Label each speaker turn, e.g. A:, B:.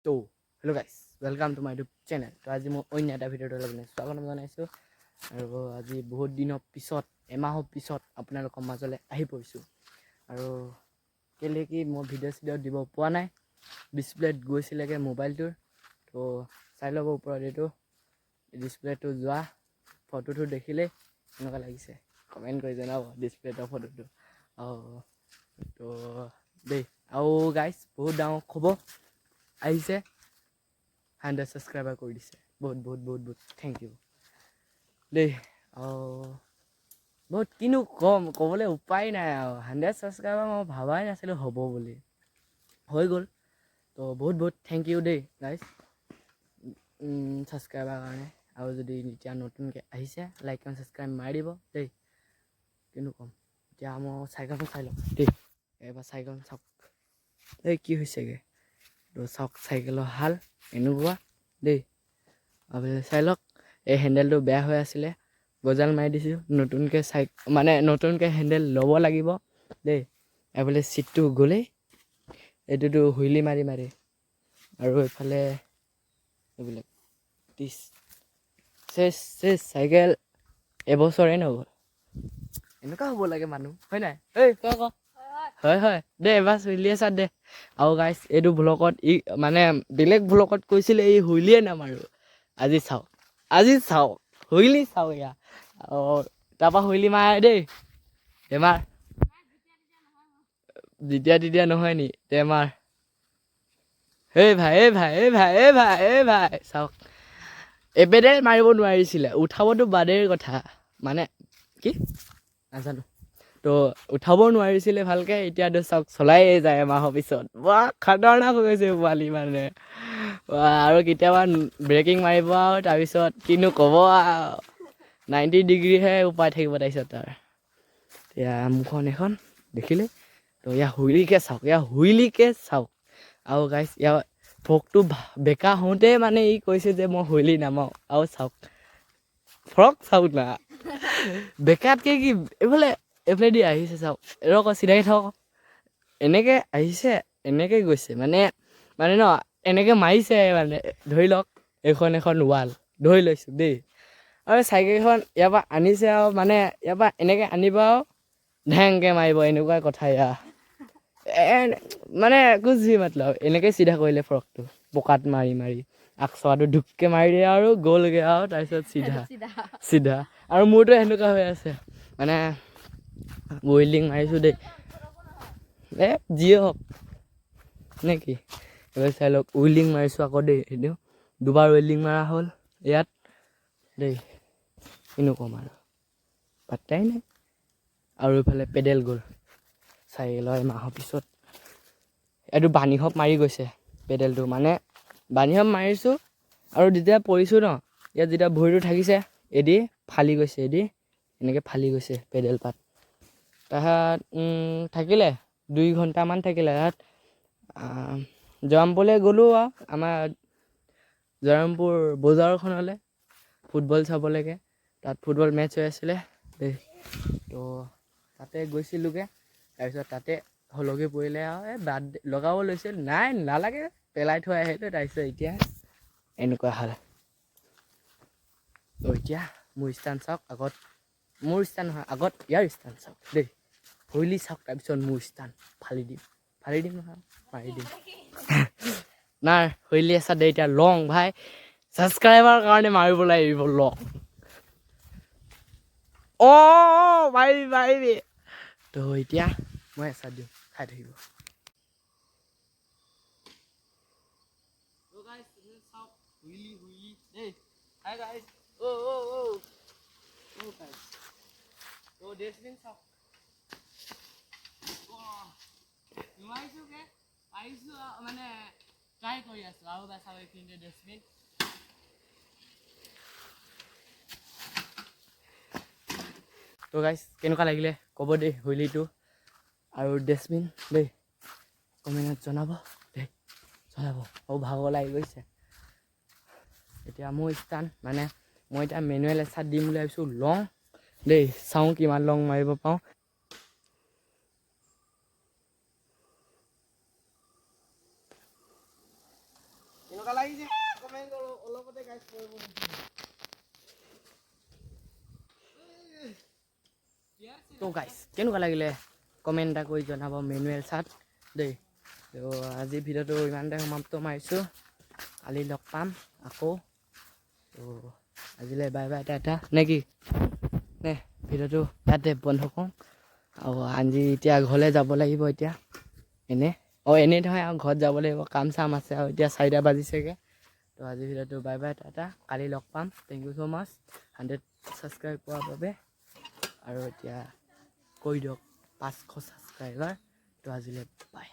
A: তো hello guys, welcome to my YouTube channel. তো আজি মই অন্য এটা ভিডিঅ'লৈ মানে স্বাগতম জনাইছোঁ। আৰু আজি বহুত দিনৰ পিছত, এমাহৰ পিছত আপোনালোকৰ মাজলৈ আহি পৰিছোঁ। আৰু কেলৈ কি মই ভিডিঅ' চিডিঅ' দিব পৰা নাই, ডিছপ্লেত গৈছিলেগৈ মোবাইলটোৰ। তো চাই ল'ব, ওপৰত এইটো ডিছপ্লেটো যোৱা ফটোটো দেখিলেই কেনেকুৱা লাগিছে কমেণ্ট কৰি জনাব, ডিছপ্লেটৰ ফটোটো। আৰু তো দেই, আৰু গাইজ, বহুত ডাঙৰ খবৰ আহিছে, 100 ছাবস্ক্ৰাইবাৰ কৰি দিছে। বহুত বহুত বহুত বহুত thank U দেই। আৰু বহুত কিনো ক'ম, ক'বলৈ উপায় নাই। আৰু 100 ছাবস্ক্ৰাইবাৰ মই ভবাই নাছিলোঁ হ'ব বুলি, হৈ গ'ল। তো বহুত বহুত thank U দেই গাইজ ছাবস্ক্ৰাইবাৰ কাৰণে। আৰু যদি এতিয়া নতুনকৈ আহিছে, লাইক এণ্ড ছাবস্ক্ৰাইব মাৰি দিব দেই। কিনো ক'ম এতিয়া, মই চাইকেলখন চাই লওঁ দেই এবাৰ। চাইকেলখন চাওক এই কি হৈছেগৈ। তো চাওক, চাইকেলৰ হাল এনেকুৱা দেই। আৰু চাই লওক, এই হেণ্ডেলটো বেয়া হৈ আছিলে, গজাল মাৰি দিছোঁ নতুনকৈ। মানে নতুনকৈ হেণ্ডেল ল'ব লাগিব দেই। এইফালে চিটটো গ'লেই, এইটোতো হুইলি মাৰি মাৰি। আৰু এইফালে এইবিলাক টিছ চেচ চেচ। চাইকেল এবছৰে নগ'ল। এনেকুৱা হ'ব লাগে মানুহ, হয় নাই? ঐ ক ক। হয় হয় দে, এবাৰ হুইলিয়ে চাত দে। আৰু গাইছ, এইটো ভ্লগত ই মানে বেলেগ ভ্লগত কৈছিলে এই হুইলিয়ে নামাৰো। আজি চাওক, আজি চাওক, হুইলি চাওক এয়া। আৰু তাৰপৰা হুইলি মাৰে দেই, বেমাৰ যেতিয়া তেতিয়া নহয় নি বেমাৰ। এই ভাই, এই ভাই, এই ভাই, এই ভাই, এই ভাই, চাওক, এপেডেল মাৰিব নোৱাৰিছিলে, উঠাবতো বাদেৰ কথা, মানে কি নাজানো। তো উঠাব নোৱাৰিছিলে ভালকৈ, এতিয়াতো চাওক চলায়ে যায় এমাহৰ পিছত। বাহ, খাতাৰনাক হৈ গৈছে পোৱালি মানে। আৰু কেতিয়াবা ব্ৰেকিং মাৰিব, আৰু তাৰপিছত কিনো ক'ব, আৰু 90 ডিগ্ৰীহে উপায় থাকিব তাৰপিছত তাৰ। এতিয়া মুখখন এখন দেখিলে তো ইয়াৰ হুইলিকে চাওক, ইয়াৰ হুইলিকে চাওক। আৰু গাইছ, ইয়াৰ ফ্ৰকটো বেকা হওঁতে মানে ই কৈছে যে মই হুইলি নামাওঁ। আৰু চাওক, ফ্ৰক চাওক না, বেকাতকৈ কি এইফালে এইফালেদি আহিছে চাওক। ৰক, চিধাই থাকক, এনেকৈ আহিছে, এনেকৈ গৈছে, মানে মানে ন এনেকৈ মাৰিছে। মানে ধৰি লওক এইখন এখন ৱাল ধৰি লৈছোঁ দেই, আৰু চাইকেলখন ইয়াৰ পৰা আনিছে, আৰু মানে ইয়াৰ পৰা এনেকৈ আনিব আৰু ঢেংকৈ মাৰিব, এনেকুৱা কথা ইয়াৰ। মানে কুছ ভি মতলব, এনেকৈ চিধা কৰিলে ফ্ৰকটো পকাত মাৰি মাৰি আগচকাটো ধুপকৈ মাৰি দিয়ে আৰু গ'লগৈ। আৰু তাৰপিছত চিধা চিধা। আৰু মোৰতো সেনেকুৱা হৈ আছে, মানে ৱেল্ডিং মাৰিছোঁ দেই। যিয়ে হওক নে কি, এইবাৰ চাই লওক, ৱেল্ডিং মাৰিছোঁ আকৌ দেই। এইটো দুবাৰ ৱেল্ডিং মাৰা হ'ল ইয়াত দেই। কিনো ক'ম আৰু, পাত্তাই নাই। আৰু এইফালে পেডেল গ'ল চাইকেলৰ এমাহৰ পিছত। এইটো বানীহপ মাৰি গৈছে পেডেলটো, মানে বানীহপ মাৰিছোঁ আৰু যেতিয়া পৰিছোঁ ন, ইয়াত যেতিয়া ভৰিটো থাকিছে, এদি ফালি গৈছে, এদি এনেকৈ ফালি গৈছে পেডেল পাত। তাৰপিছত থাকিলে 2 ঘণ্টামান থাকিলে। তাত জয়ৰামপুৰলৈ গ'লোঁ, আৰু আমাৰ জয়ৰামপুৰ বজাৰখনলৈ ফুটবল চাবলৈকে। তাত ফুটবল মেটচ হৈ আছিলে দেই, তো তাতে গৈছিলোঁগৈ। তাৰপিছত তাতে হলকি পৰিলে, আৰু এই বাদ লগাব লৈছিল, নাই নালাগে, পেলাই থৈ আহিলোঁ। তাৰপিছত এতিয়া এনেকুৱা হাল। তো এতিয়া মোৰ ষ্টাণ্ট চাওক আগত, মোৰ ষ্টাণ্ট নহয়, আগত ইয়াৰ ষ্টাণ্ট চাওক দেই। হুইলি চাওক, তাৰপিছত মোৰ ষ্টাণ্ট ফালি দিম, ফালি দিম নহয়, মাৰি দিম নাই। হুইলি আছে দেই। এতিয়া লং ভাই, ছাবস্ক্ৰাইবাৰ কাৰণে মাৰিব লাগিব লং। অঁ, মাৰিবি মাৰিবি। তো এতিয়া মই এচাত দিওঁ, খাই থাকিব। চাওক, হুইলি হুইলি দেই। হাই গাইজ, অ' অ' অ' অ' গাইজ, তো ডেষ্টবিন চাওক। নোৱাৰিছোগে, পাৰিছোঁ মানে ট্ৰাই কৰি আছোঁ। আৰু চাওক, এইখিনিতে ডাষ্টবিন। তো গাইজ, কেনেকুৱা লাগিলে ক'ব দেই হুইলিটো আৰু ডাষ্টবিন দেই, কমেণ্টত জনাব দেই, জনাব। আৰু ভাগৰ লাগি গৈছে। এতিয়া মোৰ ষ্টাণ্ট, মানে মই এতিয়া মেনুৱেল এচাত দিম বুলি ভাবিছোঁ লং দেই। চাওঁ কিমান লং মাৰিব পাৰোঁ।
B: মজা লাগিছে। কমেণ্ট অলপতে গাইজ কৰিব।
A: তো গাইছ, কেনেকুৱা লাগিলে কমেণ্ট এটা কৰি জনাব মেনুৱেল চাৰ্ট দেই। তো আজি ভিডিঅ'টো ইমানতে সমাপ্ত মাৰিছোঁ। কালি লগ পাম আকৌ। তো আজিলৈ বাই বাই, টাটা নে কি নে? ভিডিঅ'টো ইয়াতে বন্ধ কৰোঁ আৰু আজি এতিয়া ঘৰলৈ যাব লাগিব। এতিয়া এনেই অঁ এনেই নহয় আৰু ঘৰত যাব লাগিব, কাম চাম আছে আৰু এতিয়া 4টা বাজিছেগৈ। তো আজি ভিডিঅ'টো বাই বাই, টাটা, কালি লগ পাম। Thank you so much 100 subscribe কৰাৰ বাবে আৰু এতিয়া কৰি দিয়ক 500 ছাবস্ক্ৰাইবাৰ। তো আজিলৈ বাই।